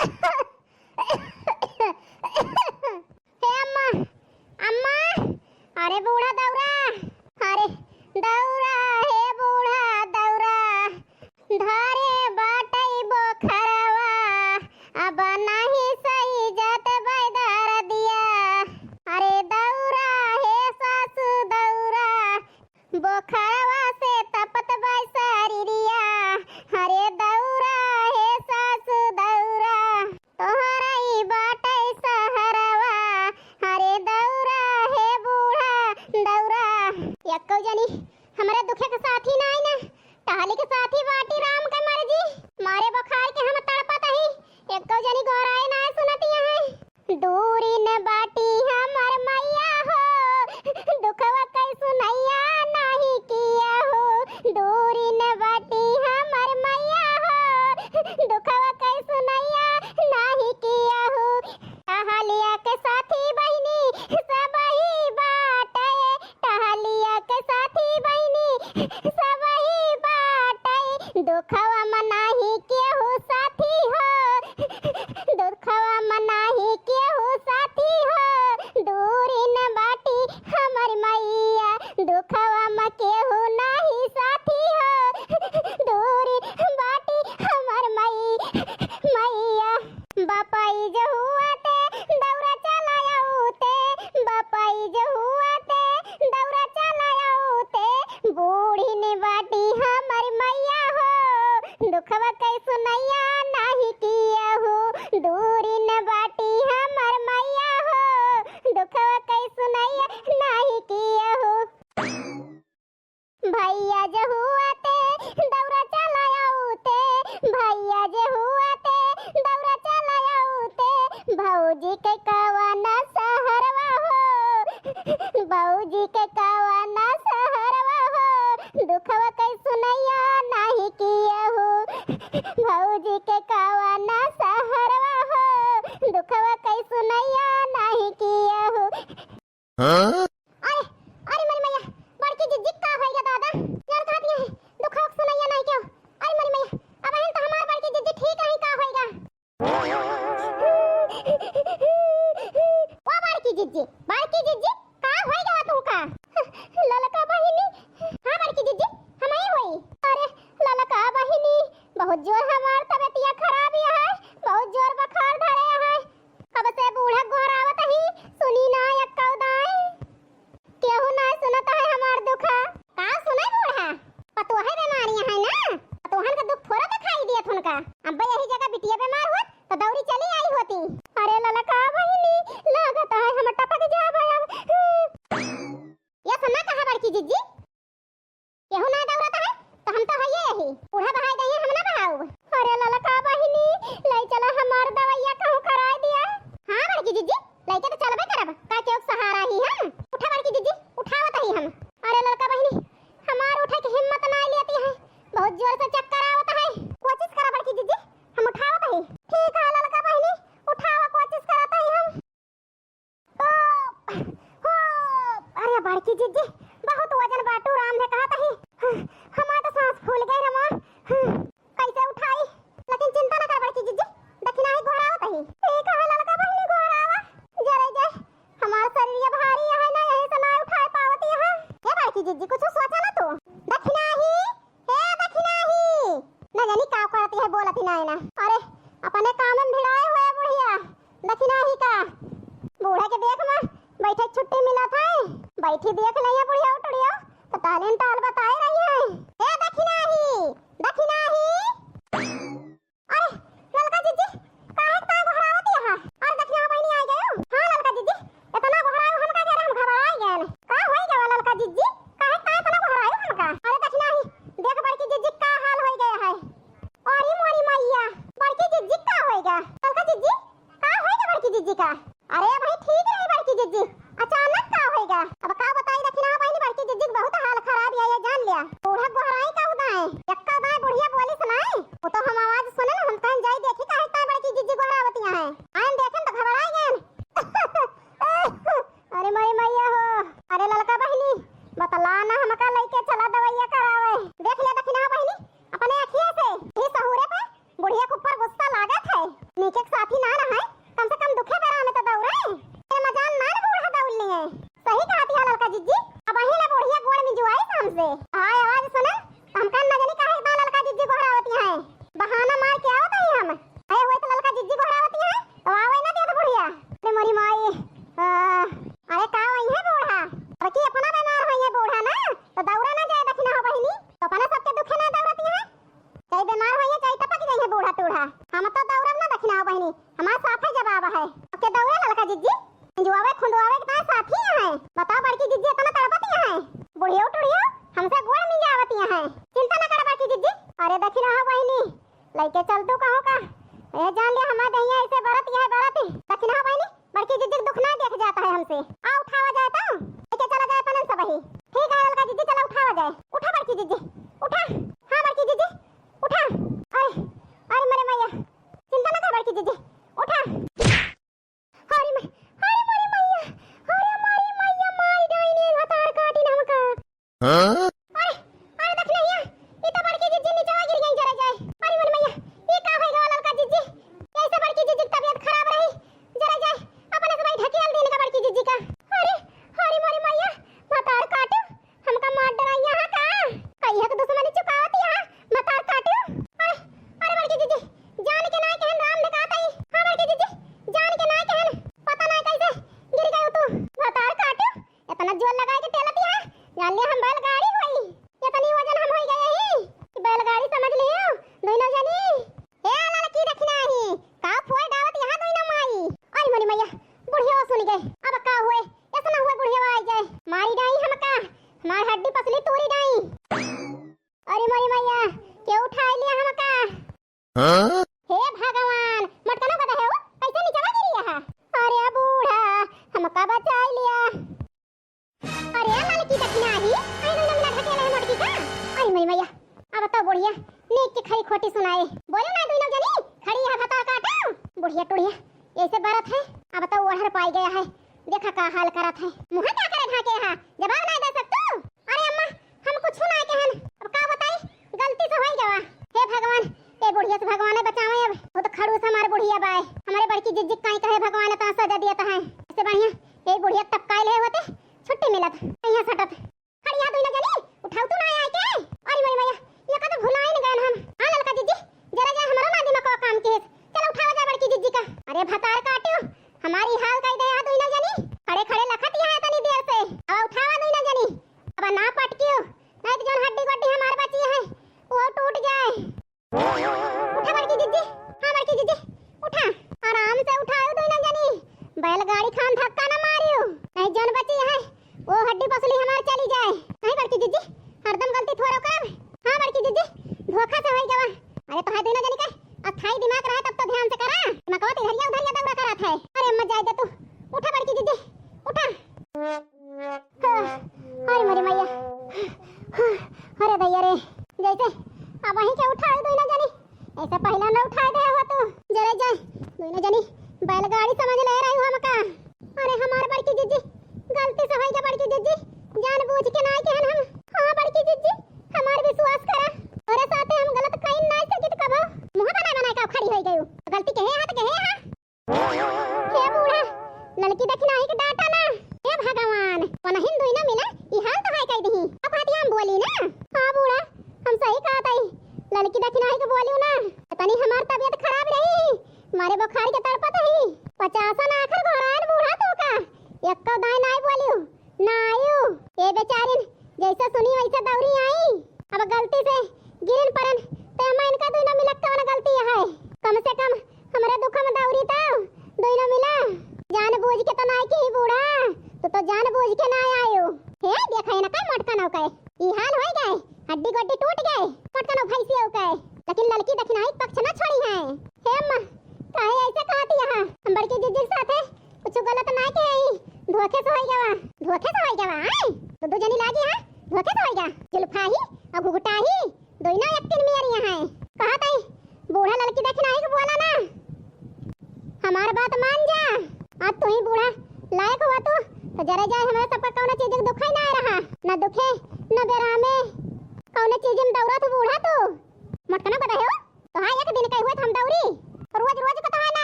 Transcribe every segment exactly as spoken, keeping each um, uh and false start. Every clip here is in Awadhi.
हे अम्मा, अम्मा, अरे बूढ़ा दौरा, अरे दौरा, हे बूढ़ा दौरा, धरे बाटै बोखरवा, अब नाही सही जात बैदर दिया। अरे दौरा, हे सासु दौरा, बोखरवा से तपत बाय शरीरिया। अरे दौरा, हे सासु दौरा, तोहरई बाटै सहरवा। अरे दौरा, हे बूढ़ा दौरा। यक्कौ जनी हमरे दुखे के साथी नाई ना, टहली के साथी बाटी राम के मर्जी। मारे बुखार के हम तड़पत ही, यक्कौ जनी गोहराए नाई सुनतिया है। दूरिन बाटी हमर मैया हो, दुखवा कै सुनैया नाही किया हो। दूरिन बाटी हमर मैया हो, दुखवा कै सुनैया नाही किया हो। टहलिया के साथी बहिनी सबही बाटे, टहलिया के साथी बहिनी सबही बाटे, दुखवा म नाही केहू साथी हो, दुखवा म नाही केहू साथी हो, दूरिन बाटी हमर मैया, दुखवा म केहू नाही साथी हो, दूरिन बाटी हमर मई-, मैया। बपई जो हुआ ते दौरा चला आऊ ते, बपई जो हुआ ते दौरा चला आऊ ते, बूढ़िन बाटी हमर मैया हो, दुखवा कै सुनैया नाही किया हो। दूरिन बाटी हमर मैया हो, दुखवा कै सुनैया नाही किया हो। भैया जे हुआ ते दौरा चला आऊ ते, भैया जे हुआ ते दौरा चला आऊ ते, भौजी के कवन सहरवा हो, भौजी के कवन सहरवा हो, दुखवा कै सुनैया नाही किया हो, भौजी के कवन सहरवा हो, दुखवा कै सुनैया नाही किया हो। हाँ? अरे, अरे मोरी मैया, बड़की जिज्जी का होइगा दादा? जौन कहत है, दुखवा कै सुनैया नाही केहू। अरे मोरी मैया, अबहिन तो हमार बड़की जिज्जी ठीक रही, का होइगा? ओ बड़की जिज्जी, बड़की जिज्जी, का होइगा तुमका? ललका बहिनी। हाँ बड़की जिज्जी, हमही होई। अरे ललका बहिनी, बहुत जोर हमार तबियतिया खराब है, बहुत जोर बुखार धरे है। कब से बूढ़ा गोहरावत ही, सुनी ना एक्कौ दाई। केहू ना सुनत है हमार दुखा। का सुने बूढ़ा? पतोहे बीमारियां है ना, पतोहन का दुख थोड़ा दिखाई दियत उनका। अब यही जगह बिटिया बीमार होत तो दौरी चली आई होती। अरे ललका बहिनी, लागत है हम टपक जाब अब। ये सुना कहा बड़की जिज्जी, केहू ना दौड़त है, तो हम तो हइये यही। बूढ़ा बहाई दइहे, हम ना बहाउब। अरे ललका बहिनी, लई चला हमार दवइया कहूँ कराए दिया। हाँ बड़की जिज्जी, लइके तो चलबे करब, का केहू सहारा ही हम। उठा बड़की जिज्जी, उठावत ही हम। अरे ललका बहिनी, हमार उठे के हिम्मत ना लेती है, बहुत जोर से चक्कर आवत है। कोशिश करा बड़की जिज्जी, हम उठावत ही। ठीक है ललका बहिनी, उठावा, कोशिश करत ही हम। ओ, हो, अरे बड़की जिज्जी, बहुत वजन बाटू राम है कहत ही। हमार तो सांस फूल गए रमा। कैसे उठाई? लेकिन चिंता ना कर बड़की जिज्जी, दखिनाही गोहरावत ही। ठीक है ललका बहिनी गोहरावा, जरे जे हमार शरीर ये भारी है ना, यही से ना उठाए पावती है। ए बड़की जिज्जी कुछ सोचा ना तू। दखिनाही हे दखिनाही, न जानी का करती है, बोलती ना है ना। अरे, अपने काम में भिड़ाए हुए बुढ़िया, दखिनाही का। बूढ़े के देख माँ, बैठे छुट्टी मिला था, बैठी देख लिया बुढ़िया उठुड़िया, तो टालिन टाल बताए रही है। हे दखिनाही, दखिनाही। अरे, ललका जिज्जी, काहे इतना गोहरावत यहाँ? अरे, दखिना बहिनी आ गयो। हाँ, ललका जिज्जी, इतना गोहरायो हमका के हम घबराई गए। का होई गवा ललका जिज्जी? काहे का इतना गोहरायो हमका? अरे, दखिना ही, देख बड़की जिज्जी का हाल होई गया है। अरे मोरी मैया, बड़की जिज्जी का होई गया? ललका जिज्जी, का होई गया बड़की जिज्जी का? अरे भाई, ठीक रही बड़की जिज्जी, अचानक का होइगा? अब का बताई दखिना बहिनी, बड़की जिज्जी के बहुत हाल खराब है, ये जान लिया। बूढ़ा गोहराई का उदाए, एक्का उदाए बुढ़िया बोली सुनाए, वो तो हम आवाज सुने ना, हम कहन जाई देखी काहे ताए बड़की जिज्जी गोहरावतिया है। आयन देखेन तो घबराई गएन। अरे मोरी मैया हो, अरे ललका बहिनी, बतला ना हमका लइके चला दवइया करावे। देख ले दखिना बहिनी, अपने अखिया से, ही सहूरे पे बुढ़िया के ऊपर गुस्सा लागत है। एक एक साथी ना रहे, कम से कम दुखे बेरा में तो दौड़े। ए मजाल ना न बूढ़ा दौड़ लिए। सही कहत है ललका जिज्जी, अबहीं ले बुढ़िया गोड़ मिजुआई हमसे। हाय आवाज सुने, हमका न जनी काहे इतना ललका जिज्जी गोहरावती हैं। बहाना मार के आवत ही हम। अरे वही तो ललका जिज्जी गोहरावती हैं, तो आवे ना देत बुढ़िया। अरे मोरी माई, आ, अरे का वही है बूढ़ा? अब की अपना बीमार होई है बूढ़ा ना, तो दौड़ा ना जाए दखिनहा बहिनी, तो अपना सबके दुखे ना दौड़ती हैं। चाहे बीमार होई है, चाहे टपक जाई है बूढ़ा टूढ़ा, हम तो दौड़ब ना दखिनहा बहिनी, हमार साफे जवाब है। अब के दौड़े ललका जिज्जी, मिजुआवे खुंदुआवे के ताईं साथी हैं। बताओ बड़की जिज्जी इतना तड़पती हैं, बुढ़ियो टुढ़ियो हमसे गोड़ मिजावती हैं। चिंता ना कर बड़की जिज्जी। अरे दखिनहा बहिनी, लइके चल तू कहूँ का। ए जान लिया हमार दहिया ऐसे बरत यह बरत। दखिनहा बहिनी, बड़की जिज्जी के दुख ना देख जाता है हमसे। आ उठावा जाए तो लइके चला जाए पनन सब ही। ठीक है ललका जिज्जी, चला उठावा जाए। उठा बड़की जिज्जी, उठा। हाँ बड़की जिज्जी, उठा। अरे, अरे मरे मैया, चिंता ना कर बड़की जिज्जी, उठा। अरे मैं, अरे मरे मैया, अरे मरे मैया, मारी डाइन भतार काटिन हमका। हाँ? अरे, अरे दखिनहिया, ई तो बड़की जिज्जी निचवा गिर गई जरा जाए। अरे मरे मैया, ई का होई गवा ललका जिज्जी? कैसे बड़की जिज्जी की तबीयत खराब रही? जरा जाए, अपने से भाई ढकेल दीन का बड़की जिज्जी का। अरे, अरे मरे मैया, भतार काटू, हमका मार डराई यहाँ का? कहिया के दुश्मनी चुकावत यहाँ, भतार काटू। अरे, अरे बड़की जिज्जी, जान के नाय कहन राम दिखात आई। हाँ बड़की जिज्जी, जान के नाय कहन, पता नाय कैसे गिर गयो तू। भतार काटू, इतना जोर लगाए के टेलती है, जान लिया हम बैलगाड़ी होई। इतनी वजन हम होई गए ही कि बैलगाड़ी समझ लियो, दोनों जनी। ए ललकी दखिनही, का फोड़ डावत यहाँ दोनों माई? अरे मोरी मैया, बुढ़िया सुन गए। अब का हुए? ऐसा ना हुए बुढ़िया आई जाए, मारी डाई हमका, हमार हड्डी पसली तोड़ी डाई। अरे मोरी मैया, के उठाई लिया हमका? हाँ? हे भगवान, मोटकनो गधा है वो, कैसे नीचवा गिरी है? अरे बूढ़ा, हमका बचाई लिया। अरे ललकी दखिनही, आई गई ना मिला ढकेला है मोटकी का। अरे मोरी मैया, अब तो बुढ़िया नीक के खरी खोटी सुनाए। बोलो ना दोनों जनी, खड़ी है भतार काटो। बुढ़िया टुढ़िया ऐसे बरत है, अब तो ओढ़र पाई गया है। देखा का हाल करत है। मुँह का करे ढाके है, जवाब ना दे सकतू। अरे अम्मा, हम कुछ ना कहन, अब का बताई, गलती से होई गवा। हे भगवान, ए बुढ़िया से भगवान बचावे अब। वो तो खड़ूस हमार बुढ़िया बाय, हमारे बड़की जिज्जी काई कहे भगवान इतना सजा दिया है। ऐसे बढ़िया ए बुढ़िया तब काइल है होते छुट्टी मिलत, यहाँ सटत। खड़िया दोनों जनी, उठाऊ तू ना आए के। अरे मोरी मैया, ये का तो भुलाइन गए हम। हाँ ललका जिज्जी, जरा जा हमारा ना दिमाग को काम के। चलो उठावा जा बड़की जिज्जी का। अरे भतार काटियो, हमारी हाल कई दे दोनों जनी। खड़े खड़े लखत यहाँ तनी देर से। अब उठावा दोनों जनी। अब ना पटकियो, नहीं तो जौन हड्डी गोड्डी हमार बची है, वो टूट जाए। उठा बड़की जिज्जी, हाँ बड़की जिज्जी, उठा। आराम से उठाओ दोनों जनी, बैलगाड़ी खान धक्का न मारियो, नहीं जौन बची है वो हड्डी पसली हमार चली जाए। नहीं बड़की जिज्जी, हरदम गलती थोड़ो करब। हाँ बड़की जिज्जी, धोखा से होई गवा। अरे तोहार दोनों जनी के अस्थाई दिमाग रहे तब तो ध्यान से करा, दिमागवा तो इधरिया उधरिया दौड़ा करत है। अरे अम्मा जाए दे तू, उठा बड़की जिज्जी, उठा। हाँ, अरे मोरी मैया, अरे दैया रे, जैसे अब वहीं के उठाए दोनों जनी, ऐसे पहला न उठाए दे हो तू। जरे जाए दोनों जनी बैलगाड़ी समझ ले रही हो हमका। अरे हमार बड़की जिज्जी, गलती से होई गया बड़की जिज्जी, जानबूझ के ना कहन हम। हाँ बड़की जिज्जी, हमार विश्वास करा, तोरे साथे हम गलत कई ना सकित कबो। मुँह बना बना के खड़ी होई गयू, गलती के है हाथ के है हा। हे बूढ़ा, ललकी दखिनही के डांटा ना। हे भगवान, वनहिन दुई ना मिला, ई हाल तो है कह दही। अब हाथी हम बोली ना। हाँ बूढ़ा, हम सही कहत हई। ललकी दखिनही के बोलियो ना। तनी हमार तबीयत खराब रही, मारे बुखार के तड़पत ही। पचासन आखर घोड़ान बूढ़ा तो का, एक्को दाई नाई बोलियो। ना आयु। ए बेचारिन, जैसे सुनी वैसे दौड़ी आई। अब गलती से गिरिन परन, तो एमा इनका दुइनो मिला कवन गलती है? कम से कम हमरे दुख में दौड़ी तो दुइनो मिला। जानबूझ के तो नाई की बूढ़ा, तू तो जानबूझ के ना आयु। हे, देखा इनका मोटका नौ के, ई हाल होई गए, हड्डी गोड्डी टूट गए, मोटका नौ भैंसी हो गए, लेकिन ललकी दखिनही पक्ष ना छोड़ी है। हे अम्मा, काहे ऐसे कहत यहाँ? हम बड़की जिज्जी के साथे कुछ गलत ना के हई, धोखे से होई गवा। धोखे से होई गवा, आय? दो दो जनी लागी, हाँ? धोखे से होई गवा। जुल्फाही और घुघुटाही, दोनों एक टिन मेर यहाँ है। कहत हई, बूढ़ा ललकी दखिनही के बोला ना। हमार बात मान जा। आज तू ही बूढ़ा लायक हुआ तू, तो जरा जाए हमारे सबका कौनो चीज के दुख ही ना रहा। ना दुखे, ना बेरामे, कौनो चीज में दौड़त बूढ़ा तू। मोटकनो बतायो। तो हाँ, एक दिन कही हुए हम दौरी, रोज रोज को तो है ना,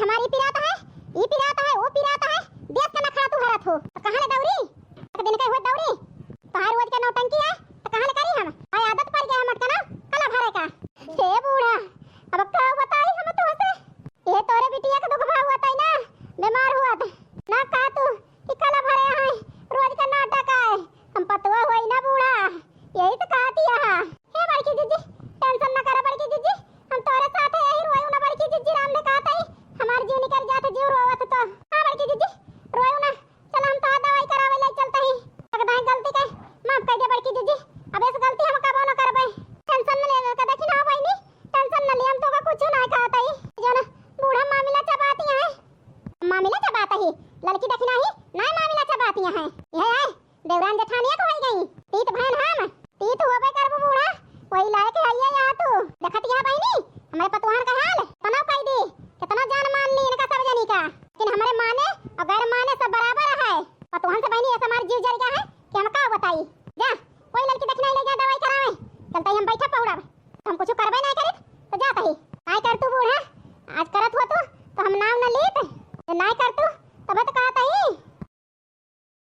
हमार ई पिरात है, ई पिरात है, ऊ पिरात है, देस का नखड़ा तू हरत हो। तो कहाँ ले दौरी? एक दिन के हुए दौरी, तोहार रोज के नौटंकी है, तो कहाँ ले करी हम? आय आदत पड़ गया है मटकना, कला भरे का। हे बूढ़ा, अब का बताई हम तोहसे? ये तोरे बिटिया के दुख भाव होता है ना, बीमार हुआ था। ना कहा तू कि कला भरे हैं, रोज का नाटक है। हम पतुआ होई ना बूढ़ा, यही तो कहती है। हे बड़की जिज्जी, tension ना करा बड़की जिज्जी, हम तोरे साथ है, यही रोई ना बड़की जिज्जी, राम ने कहा था, हमार जीव निकल जात, जीव रोवत तो। हाँ बड़की जिज्जी, रोई ना, चल हम तो दवाई करावे ले चलते ही। अगर दाई गलती के माफ कर दे बड़की जिज्जी, अब इस गलती हम कबो ना करबे। Tension न ले, का देखी ना बहनी, tension न ले, हम तो का कुछ ना कहत ही। जो ना बूढ़ा मामिला चबाती है, मामिला चबात ही, लड़की देखी नाही, ना मामिला चबाती है। यह है, देवरान जेठानिया को होई गई। तीत भैन हम, तीत होबे करबू बूढ़ा, वही लायक है ये या तू। देखत या बहनी, हमारे पतुहन का हाल, तनाव कई दी, कितना जान मान ली इनका सब जनी का, लेकिन हमारे माने और गैर माने सब बराबर है। पतुहन से बहनी ऐसा हमार जीव जर गया है कि हम का बताई। जा, कोई लड़की देखना ही ले जा दवाई करावे, चलते ही हम बैठा